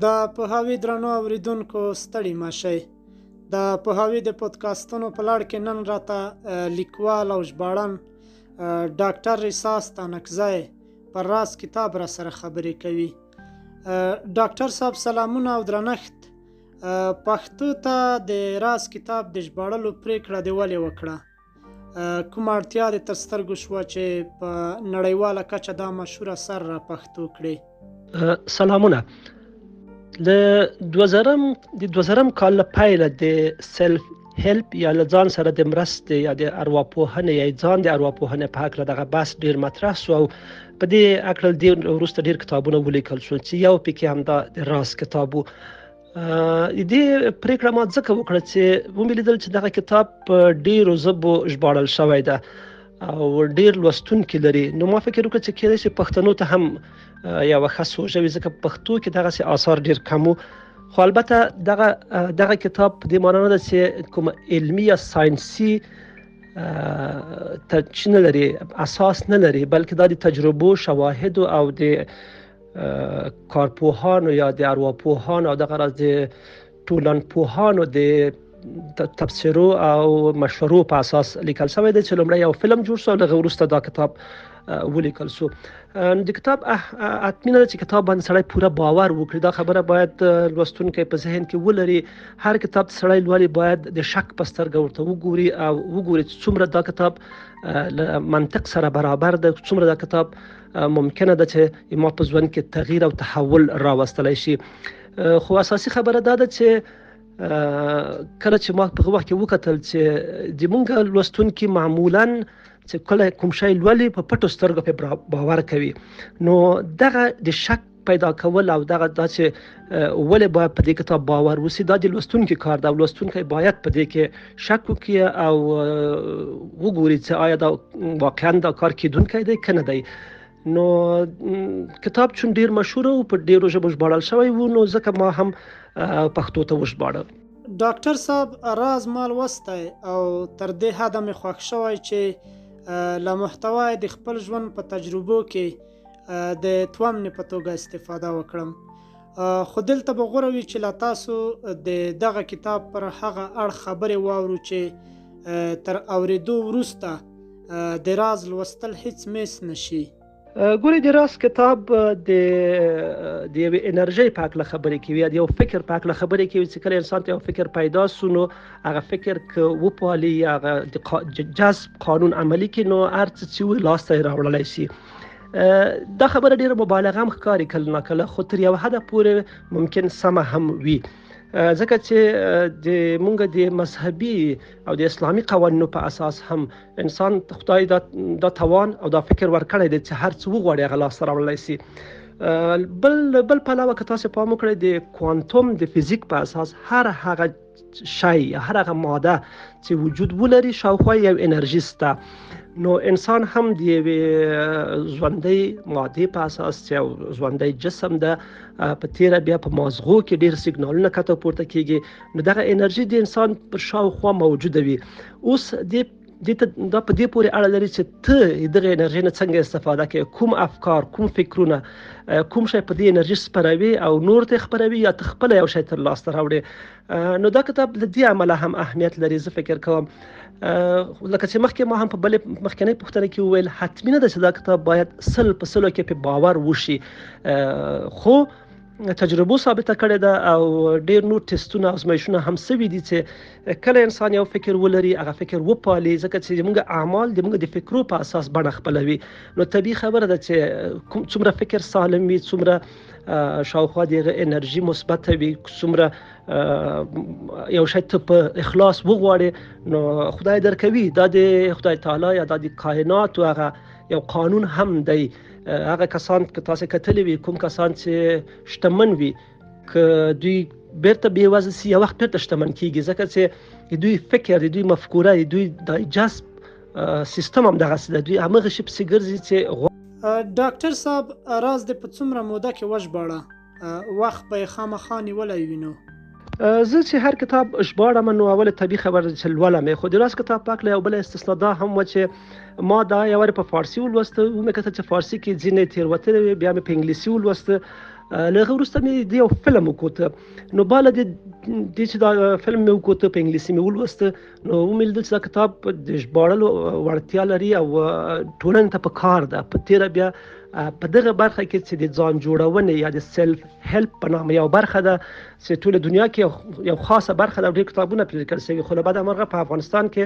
د پوهاوي درنو اوریدونکو، ستړي مه شئ. د پوهاوي د پودکاستونو په لړ کې نن راته لیکوال او ژباړن ډاکټر ریسا ستانکزی پر راز کتاب را سره خبرې کوي. ډاکټر صاحب، سلامونه او درنښت. پښتو ته د راز کتاب د ژباړلو پریکړه دې ولې وکړه؟ کومه اړتیا دې تر سترګو شوه چې په نړیواله کچه دا مشهور اثر را پښتو کړې؟ سلامونه. له 2000 د 2000 کال له پیله د سلف هیلپ یا له ځان سره د مرستې یا د ارواپوهنې یا ځان د ارواپوهنې په هکله دغه بحث ډیر مطرح سو او په دې هکله ډیر وروسته ډیر کتابونه ولیکل شول چې یو پکې همدا د راز کتاب وو. د دې پریکړه ما ځکه وکړه چې ومې لیدل چې دغه کتاب په ډیرو ژبو ژباړل شوی ده او ډیر لوستونکي لري، نو ما فکر وکړ چې کېدای شي پښتنو ته هم یوه ښه سوژه وي، ځکه پښتو کې دغسې آثار ډیر کم وو. خو البته دغه کتاب په دې معنی نه ده چې کوم علمي یا ساینسي چې نه لري، اساس نه لري، بلکې دا د تجربو، شواهدو او د کارپوهانو یا د ارواپوهانو او دغه راز د ټولنپوهانو د تبصرو او مشورو په اساس لیکل شوی دی چې لومړی یو فلم جوړ شو او له وروسته دا کتاب ولیکل شو. د کتاب حتمي نه ده چې کتاب باندې سړی پوره باور وکړي، دا خبره باید لوستونکی په ذهن کې ولري. هر کتاب چې سړی لولي باید د شک په سترګه ورته وګوري او وګوري چې څومره دا کتاب له منطق سره برابر ده، څومره دا کتاب ممکنه ده چې ما په ژوند کې تغییر او تحول راوستلی شي. خو اساسي خبره دا ده چې کله چې ما په وخت کې وکتل چې د مونږ لوستونکي معمولاً چې کله کوم شی لولي په پټو سترګو پرې باور کوي، نو دغه د شک پیدا کول او دغه دا چې ولې باید په دې کتاب باور وسي، دا د لوستونکي کار ده او لوستونکی باید په دې کې شک وکړي او وګوري چې آیا دا واقعا دا کار کیدونکی دی که نه دی. نو کتاب چون ډیر مشهور او په ډیرو ژبو ژباړل شوی و، نو ځکه ما هم پښتو ته وژباړه. ډاکټر صاحب، راز ما لوستی او تر دې حده مې خوښ شوی چې له محتوا یې د خپل ژوند په تجربو کې د تومنې په توګه استفاده وکړم. خو دلته به غوره وي چې له تاسو د دغه کتاب پر هغه اړخ خبرې واورو چې تر اورېدو وروسته د راز لوستل هیڅ میس نشي. ګوري، د راز کتاب د یوې انرژۍ په هکله خبرې کوي یا د یو فکر په هکله خبرې کوي چې کله انسان ته یو فکر پیدا سو نو هغه فکر که وپالي یا هغه د جذب قانون عملي کړي نو هر څه چې وي لاسته یې راوړلی شي. دا خبره ډېره مبالغه هم ښکاري کله ناکله، خو تر یو حده پورې ممکن سمه هم وي، ځکه چې د مونږ د مذهبي او د اسلامي قوانینو په اساس هم انسان خدای دا توان او دا فکر ورکړی دی چې هر څه وغواړي هغه لاسته راوړلی شي. بل پلوه که تاسو پام وکړئ د کوانتوم د فزیک په اساس هر هغه شی یا هر هغه ماده چې وجود ولري شاوخوا یو انرژي سته، نو انسان هم د یوې ژوندۍ مادې په اساس چې یو ژوندی جسم ده، په تیره بیا په مازغو کې ډیر سیګنالونه کته پورته کیږي، نو دغه انرژي د انسان پر شاوخوا موجوده وي. اوس دې ته دا په دې پورې اړه لري چې ته دغه انرژي نه څنګه استفاده کوې، کوم افکار، کوم فکرونه، کوم شی په دې انرژي سپروي او نور ته خپروي یا ته خپله یو شی تر لاسته راوړې. نو دا کتاب له دې امله هم اهمیت لري. زه فکر کوم لکه چې مخکې ما هم په بلې مخکنۍ پوښتنه کې وویل، حتمي نه ده چې دا کتاب باید 100 په 100 کې په باور وشي، خو تجربو ثابته کړې ده او ډېر نور تستونه او ازمایښونه هم سوي دي چې کله انسان یو فکر ولري هغه فکر وپالي، ځکه چې زموږ اعمال زموږ د فکرو په اساس بڼه خپلوي. نو طبیعي خبره ده چې څومره فکر سالم وي، څومره شاوخوا د هغه انرژي مثبته وي، څومره یو شی ته په اخلاص وغواړې نو خدای درکوي. دا د خدای تعالی یا دا د کائناتو هغه یو قانون هم دی. هغه کسان که تاسو کتلي وي، کوم کسان چې شتمن وي، که دوی بیرته بېوزله سي یو وخت بیرته شتمن کیږي، ځکه چې د دوی فکر، د دوی مفکوره، د دوی د جذب سیستم هم دغسې ده، دوی همغه شي پسې ګرځي چې ډاکټر صاحب، راز دې په څومره موده کې وژباړه؟ وخت به یې خامخا نیولی وي نو. زه چې هر کتاب ژباړم نو اوله طبیعي خبره ده چې لولم یې، خو د راز کتاب په هکله یو بله استثنا دا هم وه چې ما دا یو وارې په فارسي ولوسته، ومې کتل چې فارسي کې ځینې تېروتنې وې، بیا مې په انګلیسي ولوسته له هغه وروسته مې د یو فلم وکوت، نو باله د دې چې دا فلم مې وکوت، په انګلیسي مې ولوست، نو ومې لیدل چې دا کتاب د ژباړلو وړتیا لري او ټولنې ته په کار ده، په تېره بیا په دغه برخه کې چې د ځان جوړونې یا د سیلف هیلپ په نامه یو برخه ده چې ټوله دنیا کې یو خاصه برخه ده، ډېر کتابونه پرې لیکل شوي، خو له بده مرغه په افغانستان کې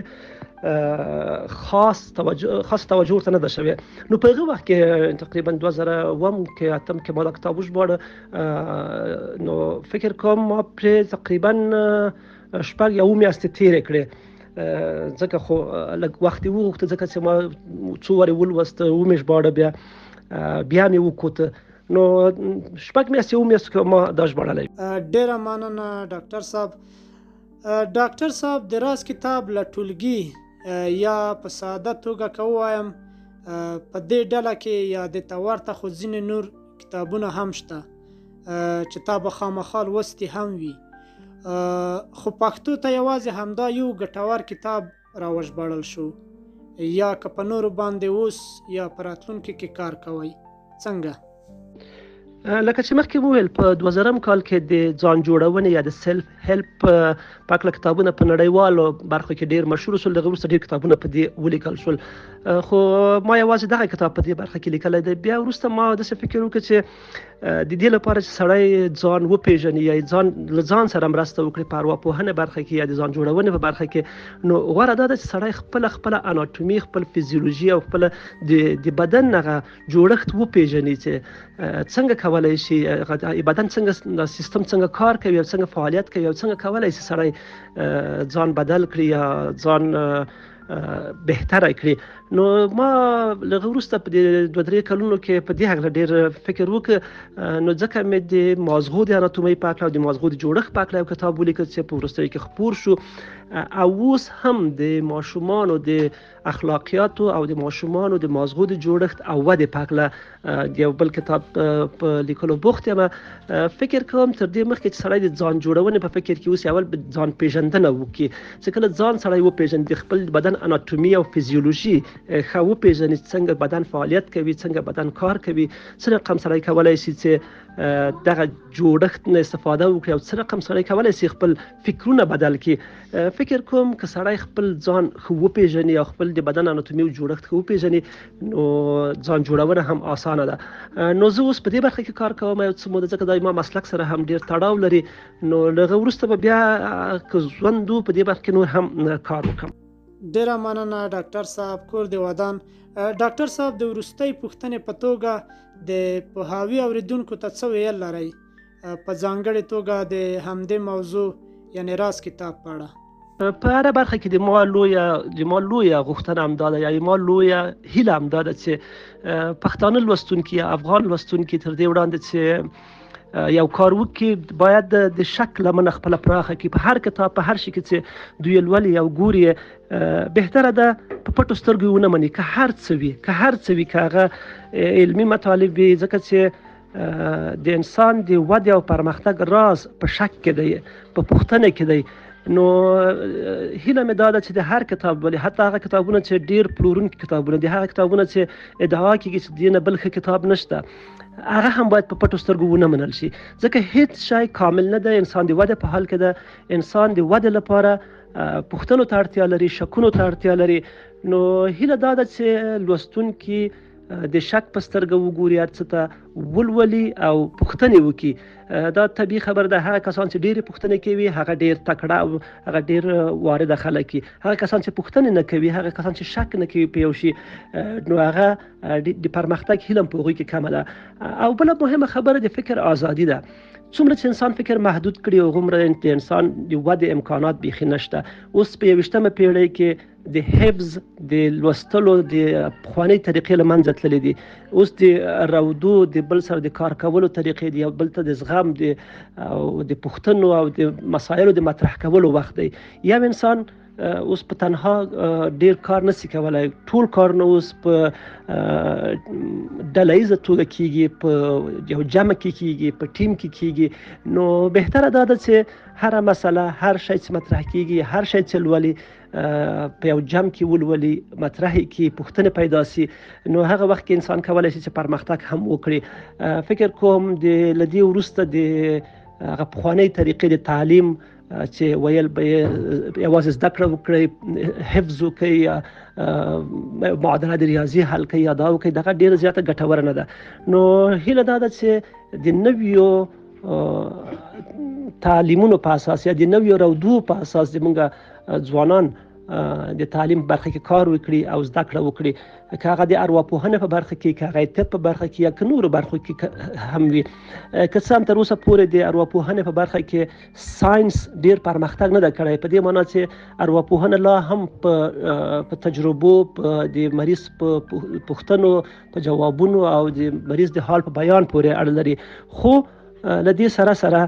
خاص توجه ورته نه ده شوې. نو په هغه وخت کې تقریبا 2007 کې اتم کې ما دا کتاب وژباړه، نو فکر کوم ما پرې تقریبا شپږ یا اووه میاشتې تېرې کړې، ځکه خو لږ وخت یې وغوښت، ځکه چې ما څو وارې ولوست، ومې ژباړه، بیا مې وکوت، نو شپږ میاشتې اووه میاشتو کې ما دا ژباړلی. ډېره مننه ډاکټر صاحب. ډاکټر صاحب، د راز کتاب له ټولګي یا په ساده توګه که ووایم په دې ډله کې یا د ته ورته خو ځینې نور کتابونه هم شته چې تا به خامخا لوستي هم وي، خو پښتو ته یوازې همدا یو ګټور کتاب راوژباړل شو، یا که په نورو باندې اوس یا په راتلونکي کې کار کوئ څنګه؟ لکه چې مخکې وویل، په 2000 کال کې د ځان جوړونې یا د سیلف هیلپ په هکله کتابونه په نړیوالو برخو کې ډېر مشهور شول. دغه وروسته ډېر کتابونه په دې ولیکل شول، خو ما یوازې دغه کتاب په دې برخه کې لیکلی دی. بیا وروسته ما داسې فکر وکړ چې د دې لپاره چې سړی ځان وپېژني یا ځان له ځان سره مرسته وکړي په ارواپوهنې برخه کې یا د ځان جوړونې په برخه کې، نو غوره دا ده چې سړی خپله اناټومي، خپل فزیولوژي او خپل د بدن هغه جوړښت وپېژني چې څنګه کولای شي بدن څنګه سیستم څنګه کار کوي او څنګه فعالیت کوي او څنګه کولای شي سړی ځان بدل کړي یا ځان بهتره کړي. نو ما له هغه وروسته په دې دوه درې کلونو کې په دې هکله ډېر فکر وکړ، نو ځکه مې د مازغو د اناتومۍ په هکله او د مازغو د جوړښت په هکله یو کتاب ولیکل چې په وروستیو کې خپور شو. او اوس هم د ماشومانو د اخلاقیاتو او د ماشومانو د مازغو د جوړښت او ودې په هکله د یو بل کتاب په لیکلو بوخت یم. فکر کوم تر دې مخکې چې سړی د ځان جوړونې په فکر کې اوسي، اول به ځان پېژندنه وکړي، چې کله ځان سړی وپېژني، د خپل بدن اناټومي او فزیولوژي ښه وپېژني، څنګه بدن فعالیت کوي، څنګه بدن کار کوي، څه رقم سړی کولای شي چې دغه جوړښت نه استفاده وکړي او څه رقم سړی کولای شي خپل فکرونه بدل کړي. فکر کوم که سړی خپل ځان ښه وپېژني او خپل د بدن اناتومي او جوړښت ښه وپېژني، نو ځان جوړونه هم اسانه ده. نو زه اوس په دې برخه کې کار کوم یو څه موده، ځکه دا ما مسلک سره هم ډېر تړاو لري، نو له هغه وروسته به بیا که ژوند و په دې برخه کې نور هم کار وکړم. ډېره مننه ډاکټر صاحب، کور دې ودان. ډاکټر صاحب، د وروستۍ پوښتنې په توګه د پوهاوي اورېدونکو ته څه ویل لرئ، په ځانګړې توګه د همدې موضوع یعنې راز کتاب په اړه؟ په هره برخه کې د ما لویه غوښتنه همدا ده، یا ما لویه هیله همدا ده چې پښتانه لوستونکي یا افغان لوستونکي تر دې وړاندې چې یو کار وکړي، باید د شک لمنه خپله پراخه کړي. په هر کتاب، په هر شي کې چې دوی لولي او ګوري، بهتره ده په پټو سترګو یې ونه مني، که هر څه وي، که هر څه وي، که هغه علمي مطالب وي، ځکه چې د انسان د ودې او پرمختګ راز په شک کې دی، په پوښتنه کې دی. نو هیله مې دا ده چې د هر کتاب ولې، حتی هغه کتابونه چې ډېر پلورونکي کتابونه دي، هغه کتابونه چې ادعا کېږي چې دې نه بل ښه کتاب نشته، هغه هم باید په پټو سترګو ونه منل شي، ځکه هیڅ شی کامل نه دی. انسان د ودې په حال کې ده، انسان د ودې لپاره پوښتنو ته اړتیا لري، شکونو ته اړتیا لري. نو هیله دا ده چې لوستونکي د شک په سترګه وګوري، هر څه ته ولولي او پوښتنې وکړي. دا طبیعي خبره ده، هغه کسان چې ډېرې پوښتنې کوي هغه ډېر تکړه او هغه ډېر وارده خلک دي. هغه کسان چې پوښتنې نه کوي، هغه کسان چې شک نه کوي په یو شي، نو هغه د پرمختګ هیله هم په هغوی کې کمه ده. او بله مهمه خبره د فکر ازادي ده. څومره چې انسان فکر محدود کړي، هغومره د انسان د ودې امکانات بیخي نشته. اوس په یوویشتمه پېړۍ کې د حفظ، د لوستلو د پخوانۍ طریقې له منځه تللې دي. اوس د رودو، د بل سره د کار کولو طریقې، د یو بل ته د زغم، د او د پوښتنو او د مسایلو د مطرح کولو وخت دی. یو انسان اوس په تنها ډیر کار نسی کولای، ټول کارونه اوس په ډله ییزه توګه کیږي، په یو جمع کې کیږي، په ټیم کې کیږي. نو بهتره دا ده چې هره مسله، هر شی چې مطرح کیږي، هر شی چې لولي، په یو جمع کې ولولي، مطرح کړي، پوښتنې پیدا سي، نو هغه وخت کې انسان کولای شي چې پرمختګ هم وکړي. فکر کوم د لدی وروسته د هغه پخوانۍ طریقې د تعلیم چې ویل به یوازې زده کړه وکړي، حفظ وکړي، یا معادله د ریاضي حل کړي، یا دا وکړي، دغه ډیره زیاته ګټوره نه ده. نو هیله دا ده چې د نویو تعلیمونو په اساس یا د نویو رودو په اساس د مونږ ځوانان د تعلیم برخه کې کار وکړي او زده کړه وکړي، که هغه د ارواپوهنې په برخه کې، که هغه طب په برخه کې، یا که نورو برخو کې هم وي. که څه هم تر اوسه پورې د ارواپوهنې په برخه کې ساينس ډیر پرمختګ نه ده کړی، په دې معنی چې ارواپوهنه لا هم په تجربو، په د مریض په پوښتنو په جوابونو او د مریض د حال په بیان پورې اړه لري. خو له دې سره سره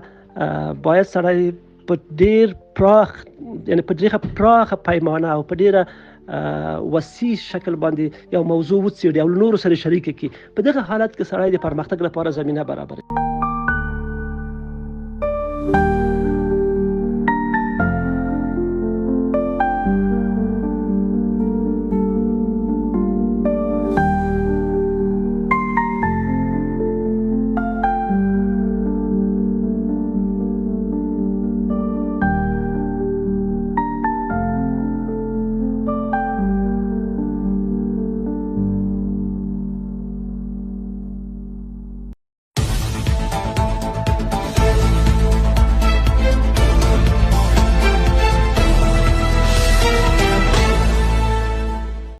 باید سړی په ډیر پراخ، یعنی په ډیره پراخه پیمانه او په ډیره وسیع شکل باندې یو موضوع وڅېړي او له نورو سره شریکه کړي. په دغه حالت کې سړی د پرمختګ لپاره زمینه برابروي.